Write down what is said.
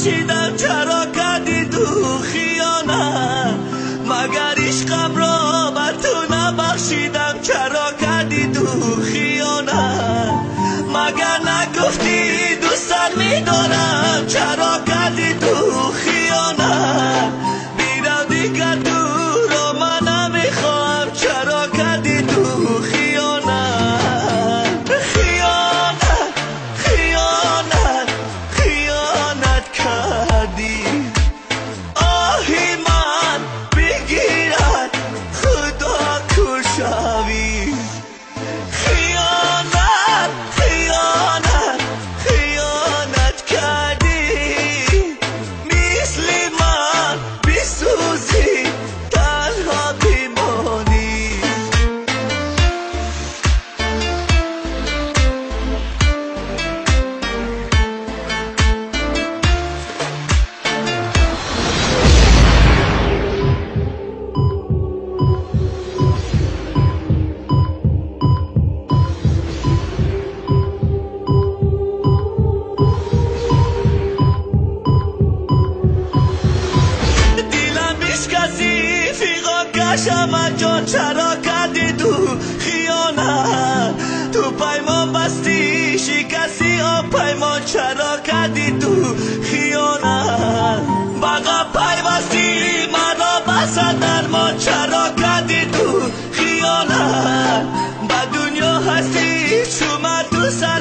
набахшидам, чаро кардӣ ту хиёнат? Магар ишқам ро ба ту набахшидам, чаро кардӣ ту хиёнат? Магар нагуфтӣ дӯстат медорам, чаро кардӣ ту хиёнат? Бирав дигар туро ман намехоҳам, чаро кардӣ ту хиёнат? Хиёнат, хиёнат, хиёнат кардӣ. Оҳи ман бигирад, худо кушавӣ. Хиёнат, хиёнат, хиёнат кардӣ. Мисли ман бисӯзӣ, танҳо бимонӣ. Дилам бишкасӣ, фиғон кашам аз ҷон, чаро кардӣ ту хиёнат? Ту паймон бастӣ, шикастӣ он паймон, чаро кардӣ ту хиёнат? Ба ғам пайвастӣ, маро басад дармон, чаро кардӣ ту хиёнат? Ба дунё ҳастӣ чу ман ту сар